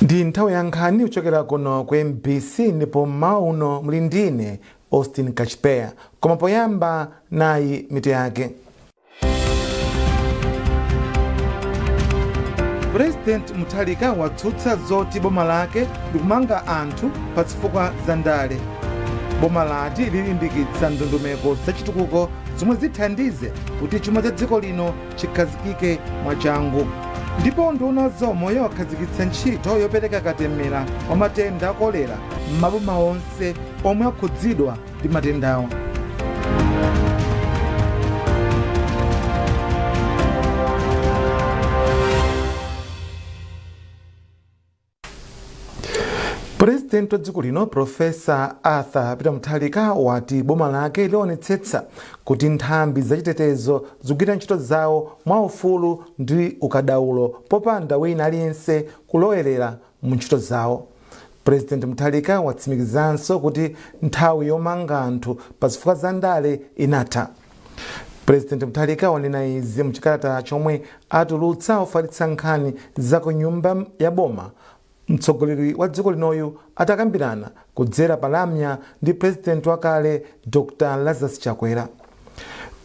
Ndi nthawi ya nkhani kuchokera kuno ku MBC, ndipo mmawa uno muli ndine Austin Kachipeya. Koma poyamba, nayi mitu yake. President Mutharika watsutsa zoti boma lake likumanga anthu pa zifukwa za ndale. Boma lati lilimbikitsa ndondomeko zachitukuko zomwe zithandize kuti chuma cha dziko lino chikhazikike mwachangu. Ndipo nduna zaumoyo wakhazikitsa ntchito yopereka katemera wa matenda a kolera m'maboma onse omwe akhudzidwa ndi matendawa. Purezidenti wa dziko lino, Profesa Arthur Peter Mutharika, wati boma lake lionetsetsa kuti nthambi zachitetezo zikugwira ntchito zawo mwaufulu ndi ukadaulo popanda wina aliyense kulowerera mu ntchito zawo. Purezidenti Mutharika watsimikizanso kuti nthawi yomanga anthu pa zifukwa za ndale inatha. Purezidenti Mutharika wanena izi mchikalata chomwe atulutsa ofalitsa nkhani za ku nyumba ya boma, mtsogoleri wa dziko linoyu atakambirana kudzera pa lamya ndi purezidenti wakale Dr Lazarus Chakwera.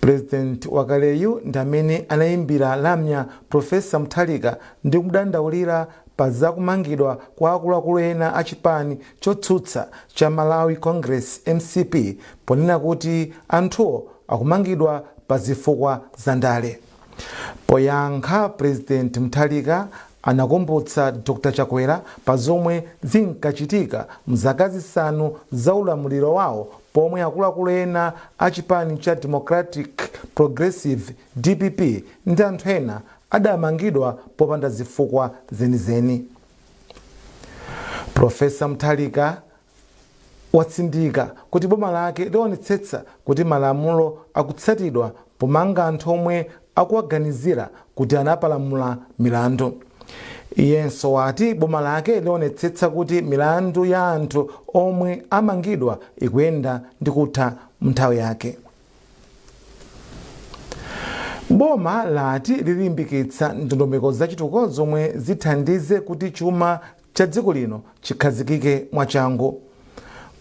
Purezidenti wakaleyu ndi amene anayimbira lamya Profesa Mutharika ndi kudandaulira pa zakumangidwa kwa akuluakulu ena a chipani chotsutsa cha Malawi Congress, MCP, ponena kuti anthuwo akumangidwa pa zifukwa za ndale. Poyankha, Purezidenti Mutharika anakumbutsa Dr Chakwera pa zomwe zinkachitika mzaka 5 za ulamuliro wawo, pomwe akuluakulu ena a chipani cha Democratic Progressive, DPP, ndi anthu ena adamangidwa popanda zifukwa zenizeni. Profesa Mutharika watsindika kuti boma lake lionetsetsa kuti malamulo akutsatidwa pomanga anthu omwe akuwaganizira kuti anapalamula milandu. Iyenso wati boma lake lionetsetsa kuti milandu ya anthu omwe amangidwa ikuyenda ndi kutha mnthawi yake. Boma lati lilimbikitsa ndondomeko zachitukuko zomwe zithandize kuti chuma cha dziko lino chikhazikike mwachangu.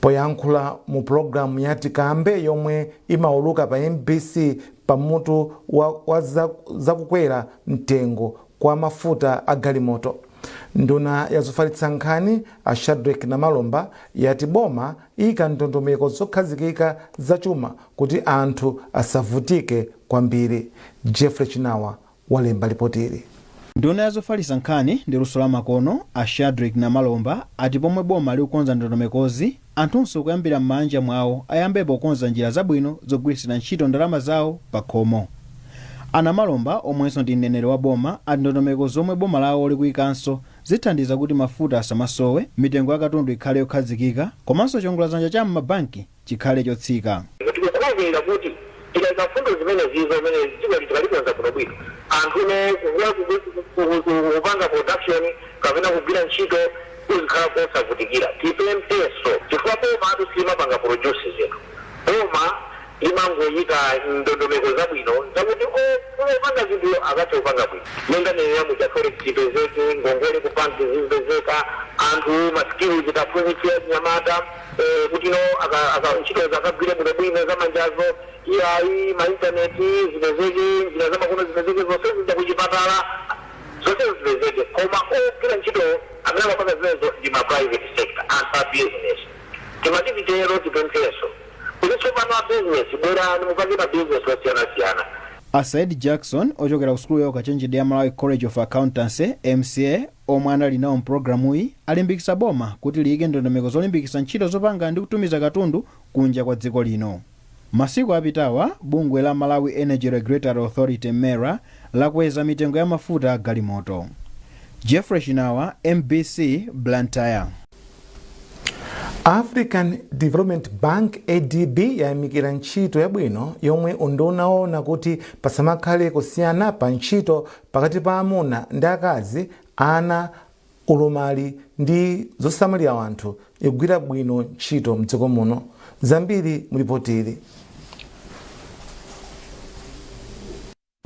Poyankhula mu pulogalamu ya Tikambe yomwe imauluka pa MBC pamutu wa zakukwera mtengo kwa mafuta a galimoto, nduna ya zofalitsa nkhani a Shadric Namalomba yati boma iyika ndondomeko zokhazikika zachuma kuti anthu asavutike kwambiri. Jeffrey Chinawa walemba lipotili. Nduna ya zofalitsa nkhani ndi luso la makono a Shadric Namalomba ati pomwe boma likukonza ndondomekozi, anthunso kuyambira m'manja mwawo ayambepo kukonza njira zabwino zogwiritsira ntchito ndalama zawo pa khomo. A Namalomba, omwenso ndi mneneri wa boma, ati ndondomeko zomwe boma lawo likuyikanso zithandiza kuti mafuta asamasowe, mitengo ya katundu ikhale yokhazikika, komanso chiwongoladzanja cha m'mabanki chikhale chotsika. Tikukhulupirira kuti tikayika mfundo zimenezizo, zimene dziko tikalikonza bwinobwino, anthu kupanga production kapena kugwira ntchito kuzikhala kosavutikira. Tipempheso, chifukwa boma atu silimapanga produce zinthu, boma limangoyika ndondomeko zabwino zakuti opanga zinthuyo akathe kupanga bwino. Monga nenera muja, forex ipezeke, ngongole ku banki zizipezeka, anthu ma skills taphunzitse achinyamata kuti no ntchitozo akagwire bwinobwino zamanjazo, iyayi, ma intaneti zipezeke, njira zamakono zipezeke, zonse zija, kuchipatala zonse zipezeke. Koma ogwira ntchito amene amapanga zimenezo ndi ma private sector, anthu a business. Timati titero, tipempheso kuti tsopano a business, bwerani mupange ma business osiyanasiyana. A Said Jackson ochokera ku sukulu ya ukachenjede ya Malawi College of Accountancy, MCA, omwe anali nawo mpulogalamuyi, alimbikitsa boma kuti liyike ndondomeko zolimbikitsa ntchito zopanga ndi kutumiza katundu kunja kwa dziko lino. Masiku apitawa, bungwe la Malawi Energy Regulatory Authority, MERA, lakweza mitengo ya mafuta a galimoto. Jeffrey Chinawa, MBC, Blantyre. African Development Bank, ADB, yayamikira ntchito yabwino yomwe unduna woona kuti pasamakhale kusiyana pa ntchito pakati pa amuna ndi akazi, ana, ulumali ndi zosamalira anthu ikugwira bwino ntchito mdziko muno. Zambiri mulipotili.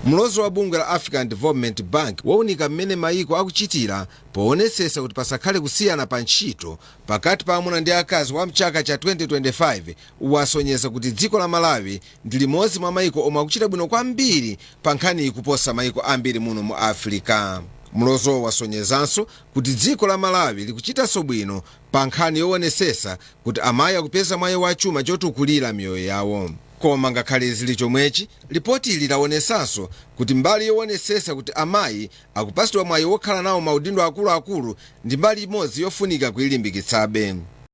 Mlozo wa bungwe la African Development Bank waunika mmene mayiko akuchitira poonetsetsa kuti pasakhale kusiyana pa ntchito pakati pa amuna ndi akazi wa mchaka cha 2025 wasonyeza kuti dziko la Malawi ndi limodzi mwa mayiko omwe akuchita bwino kwambiri pa nkhaniyi kuposa mayiko ambiri muno mu Africa. Mlozo wasonyezanso kuti dziko la Malawi likuchitanso bwino pa nkhani yoonetsetsa kuti amayi akupeza mwayi wa chuma chotukulira miyoyo yawo. Koma ngakhale zili chomwechi, lipoti ili laonesanso kuti mbali yoonetsetsa kuti amayi akupatsidwa mwayi wokhala nawo maudindo akuluakulu ndi mbali imodzi yofunika kuyilimbikitsabe.